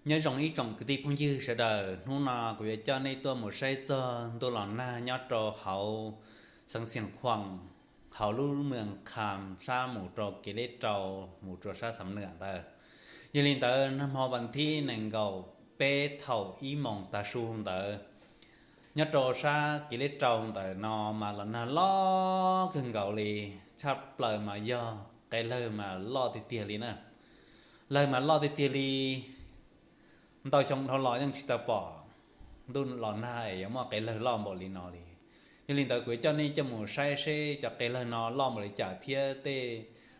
Nyob zoo ib tsoom kwv tij phooj ywg sawv daws, hnub no kuv yuav coj nej tuaj mus saib txog ntuj los nag nyob rau hauv xeev Xiav Khuam, hauv lub moos Kham sab mus rau kev leb rau, mus rau sab Xam Nuam ntawd. Yog li ntawd nag hmo vas thib nees nkaum peb thaum ib moos tav su ntawd, nyob rau sab kev leb rau ntawm no mas los nag loj kawg nkaus li, tshaj plaws mas yog qe lawg mas loj tiag tiag li na. Lawg mas loj tiag tiag li. Ntau xyoo dhau los yeej tsis tau pom ntuj los nag yuav muaj qe lawg loj npaum li no li. Yog li ntawd kuv yuav coj nej coj mus saib seb cov qe lawg no loj npaum li cas thiab tej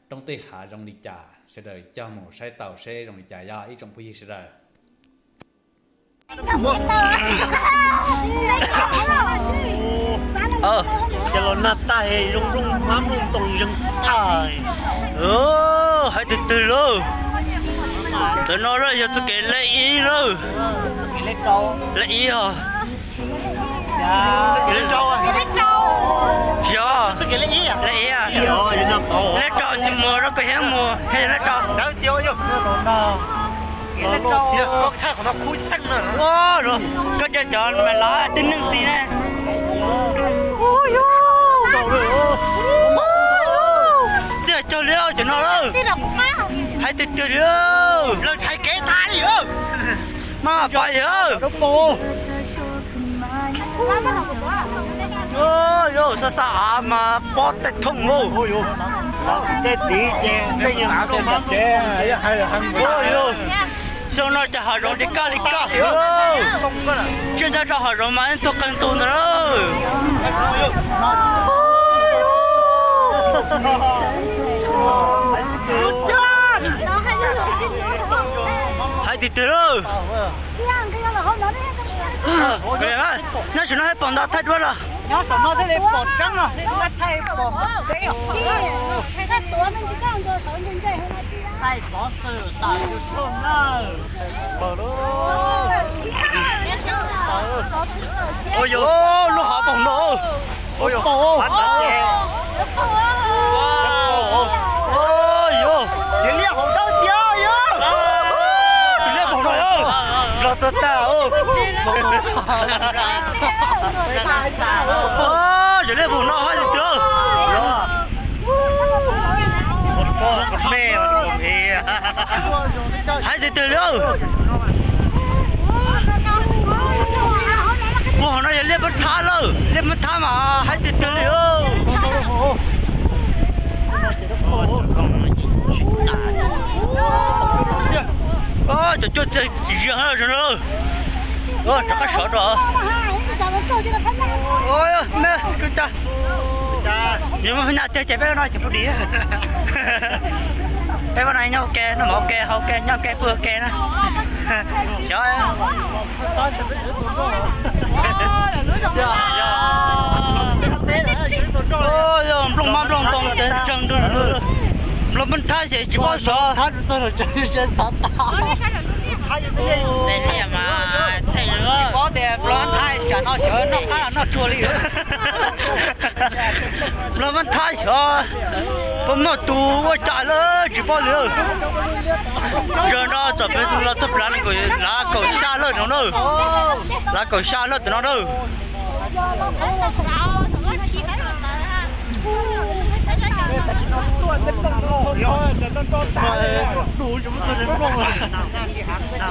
roob tej hav zoo li cas, sawv daws coj mus saib tau seb zoo li cas yog ib tsoom phooj ywg sawv daws. Ces los nag tag zoo nplooj hmab nplooj ntoo zeeg tag. Hais tiag tiag lauj, ntawm no yog txoj kev lej ib lauj. Lej ib os. Yog, lej rau mus rau koj hiab mus, lej rau. Koj tsa cov me lav tib neeg xis ne. Txiaj cog li cov no lawm. Hais tiag tiag li. Mas pais li. Yog xab xab av mas pob tej thooj lauj. Tej tiv ces tej xyoo no ces hav zoov ces kaj li kaj. Tsiaj nyob rau hav zoov mas tuag qee tus ntawd lawm. Hais tiag tiag lauj. Nyob saum no thiaj li pom tseeb no. Ua yog lub hav npaum no. Ua yog, ua yog, tus liab npaum no, los tag tag. Yog liab npaum no hais tiag tiag. Hais tiag tiag li. Ua hauv no yog liab pab thab lawm, liab pab thab mas hais tiag tiag li. Cov cuaj txiag zias lawm. Rov qab sov rau. Yog muaj nyaj tiag ces peb no ces pub dim. Peb vaj no nyob ua ke, noj mov ua ke, haus ua ke, nyob ua ke, pw ua ke na. Xyov. Yog nplooj mab nplooj ntoo ces tseeg, nplooj pab thab ces tsis paub xyov. Nplooj pab thab xyov puas muaj tus ua cas lawm tsis paub li. Zaum no txawm peb los txog plav lav kaum xya lawm no na. Lav kaum xya lawm tam no na.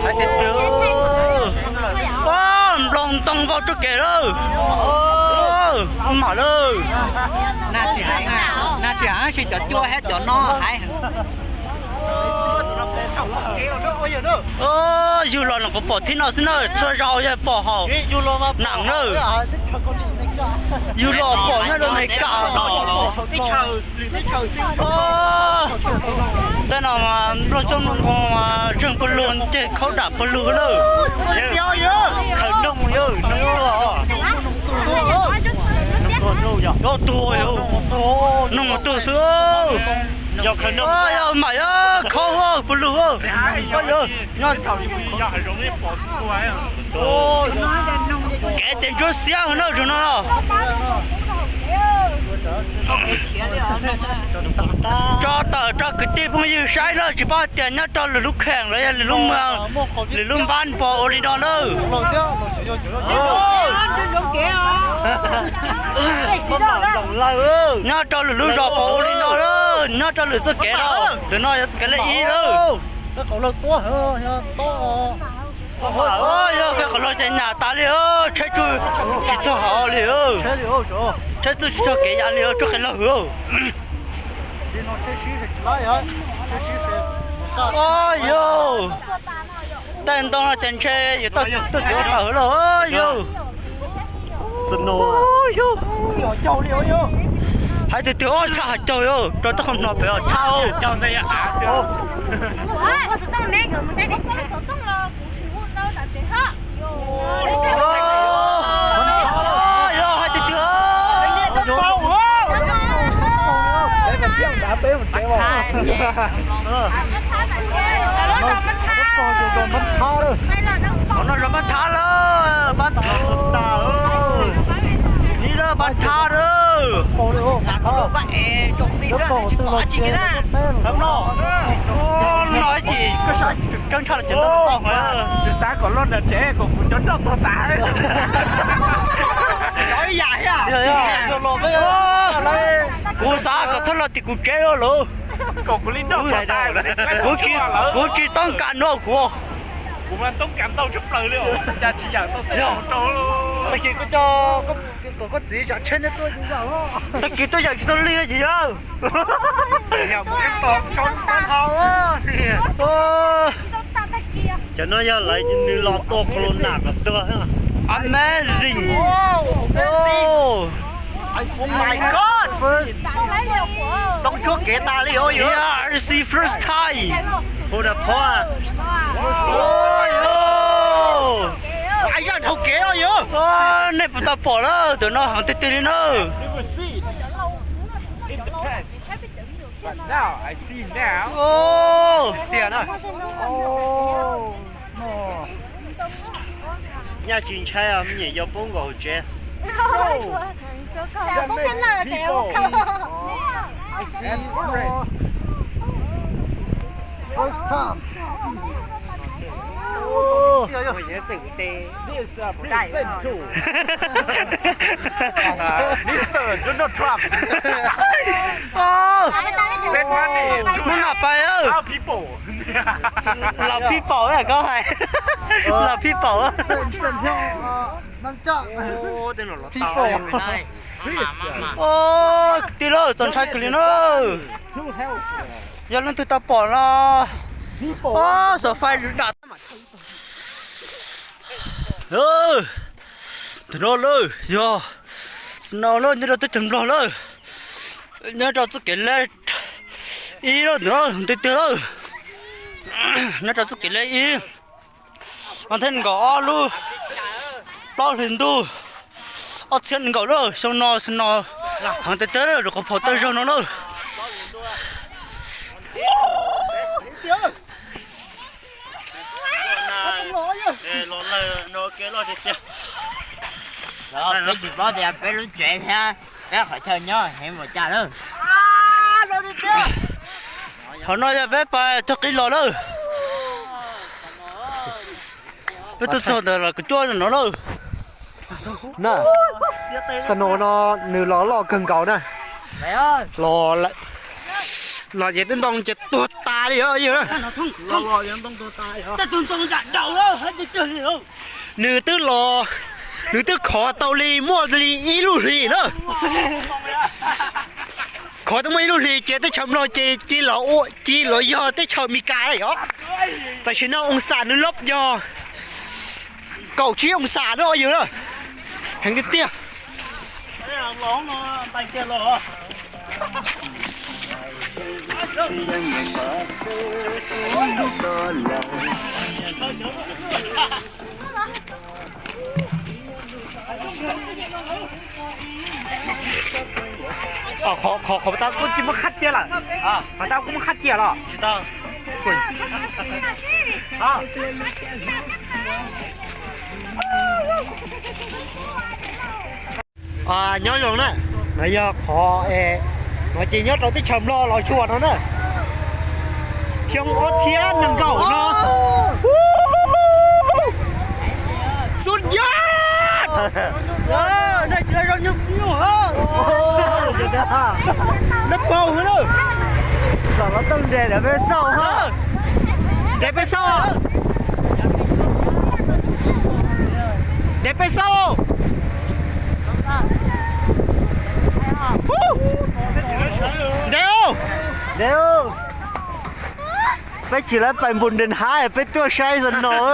Hais tiag tiag, nplooj ntoo vau tsuj kev lawm. Mam lawm. Nag tsis heev, nag tsis heev, tsis cov cuaj thiab cov no heev. Yug los nyuam qhuav pom thib no xwb na, txhua zaus yog pom hauv nam na. Yug los pom nyob rau Amelikas. Tej no mas nplooj xyoob nplooj ntoo mas zeeg pawg lug, ceg khaub dam pawg lug lawm. Khaws noog, noog tuag, noog tuag xwb. Yog mam yog khaub pawg lug. Kev ces ntsuab xiab na zaum no. Tso tawm rau kwv tij phooj ywg saib na, tsis paub tias nyob rau lwm lub kheem los yog lwm lub moos, lwm lub npab pom ua li no na. Nyob rau lwm lub zos pom ua li no na, nyob rau lwm txoj kev no, tus no yog txoj kev lej ib na. Yog koj qhov loj ces nyam tas li, tsheb tsuj tsis txog hauv li, tsheb tsuj tsis txog kev ya li, tsuj qe lawg. Yog tej ntoo no ces ntshe yuav tuaj txiv ua pawg lawm yog. Hais tias twg ob tshaj hav caug yog rau toj qhov no pem tshaj. Yog hais tias twg qhov no zov npab thab lawm, npab thab tas, nib lawm npab thab lawm. No ces koj sab tseeb tshaj los ces tsis xav kom loj nram tsev kom kuv cov nroj tuag tas. Kuv xav kom thawj los tim kuv tsev lawm. Kuv tsis toob kas no kuv. Kuv mas toob kas ntau tshaj plaws li, cas tsis yam tau tej rau. Tag kis koj txiv zam tsheb neb tuaj ces yam, tag kis tuaj yam tsis tau li ces yog. Cov no yog lawv nws los tua qhov lus nam kom tuag. Amazing. Toob tshuab kev tas li os. I see first time. Yog dhau kev os yog. Nej puas tau pom lawm, tus no heev tiag tiag li na. Tiag na. Nyaj tsis ntshai, me nyuam yaus poob nkaus tsev. First time. Mister Donald Trump. Send money to our people. Los people koj hais. Los people. Kwv tij lawm, txaus ntshai kawg li na. Yog leej twg tau pom los, xov fai dam. Tus no lawm yog snow lawm, nyob rau teb chaws Nplog lawm, nyob rau txoj kev lej ib lawm, tus no tiag tiag lawm, nyob rau txoj kev lej ib. Mas thiab nkaum ob lub, plaub hlis ntuj, ob txhiab nees nkaum lawm, xyoo no snow heev tiag tiag lawm, rau qhov phaum tej zaug no lawm. Peb tsis paub tias peb lub tsev thiab peb qhov chaw nyob heev npaum cas lawm. Qhov no yog peb pas tog qib los lawm. Peb tuaj txog ntawd los kuv cuab no lawm. Na, snow no nws los loj kawg nkaus na. Los, los ces twb ntoo ces tuag tas li os yog. Nws twb los, nws twb khov tau li muaj li ib lub hlis na. Khov tau muaj ib lub hlis ces teb chaws Nplog ces cia los ua, cia los yog teb chaws Amelikas yom. Tam sim no oo xam nws loj yog kaum tsib oo xam na os yog. Heev tiag tiag. Qhov, qhov pas tas kuj tsis muaj qhab cia lawm. Pas tas kuj muaj qhab cia los. Nyob zoo na. No yog qhov es no ces nyob rau teb chaws Nplog los tsuas no na. Xyoo ob txhiab nees nkaum no. Sut yod! Nej paub na. Los los tau nres lawm peb xauj ha. Nres peb xauj. Nres peb xauj. Nres. Nres. Peb tsis lawv pais npus nres hav, peb tuaj saib snow.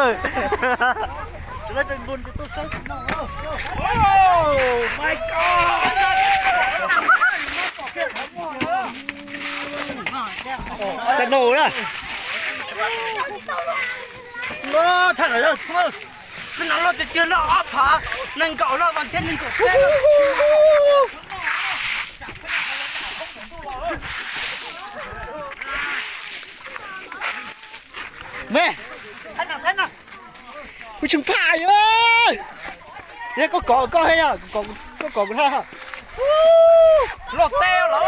Snow na. Snow loj tiag tiag no, ob phav nees nkaum loj vas thiab nees nkaum peb. Me, kuv tseem phaj yom. Koj kov koj thiab, koj kov kuv thiab. Loj teb lawm.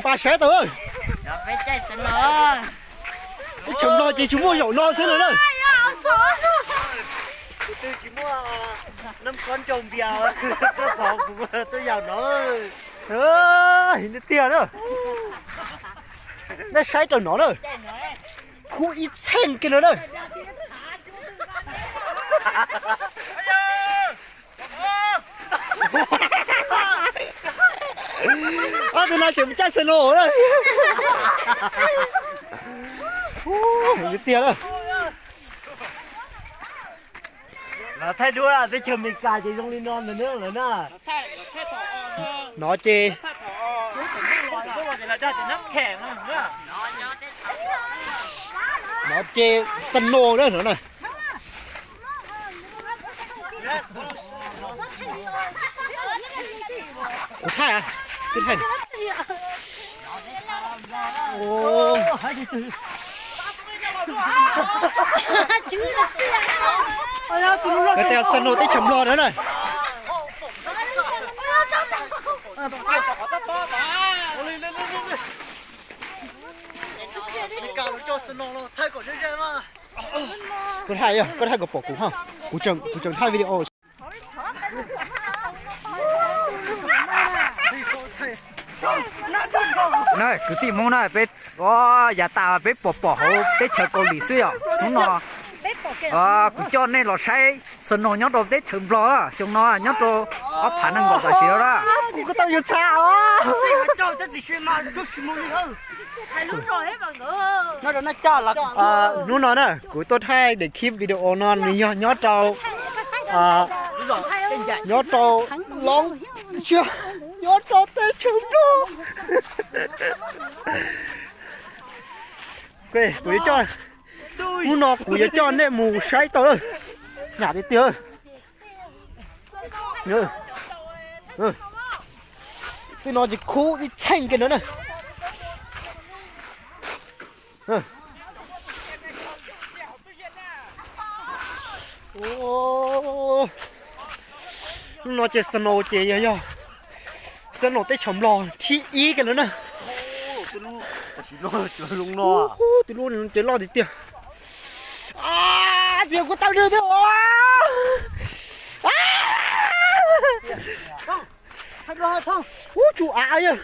Npaj saib tau. Teb chaws Nplog ces tsuas muaj zaum no xwb no na. Kuv twb tsis muaj nab khob nrau npias, tuaj thov kuv tuaj yaum no. Heev tiag tiag na. Nej saib rau no na. Khub ib txheej kiag no na. Ob tug no tseem caij snow na. Heev tiag na. Los thaij duab teb chaws Amelikas ces zoo li no ntag na lawm na. No ces, no ces snow na no na. Kuv thaij, kuv thaij. Koj tias snow teb chaws Nplog na na. Koj thaij, koj thaij kom pom kuv ha. Kuv tseem, kuv tseem thaij video. Na kwv tij Hmoob na, peb, o, yav tas peb pom pom hauv teb chaws Kaus Lim xwb yom. Hnub no kuv coj nej los saib snow nyob rau teb chaws Nplog, xyoo no nyob rau ob phav nees nkaum tam sim no na. Hnub no na kuv tuaj thaij daim clip video no nws yog nyob rau, nyob rau Loob, nyob rau teb chaws Nplog. Kuv yuav coj, hnub no kuv yuav coj nej mus saib tau lawm. Nyam tiag tiag. Tej no ces khub ib txheej kiag no na. Hnub no ces snow ces yog, yog snow teb chaws Nplog thib ib kiag no na. Tus lub ces loj tiag tiag. Tias kuv tau nws tiag. Ub, tsuj av yog.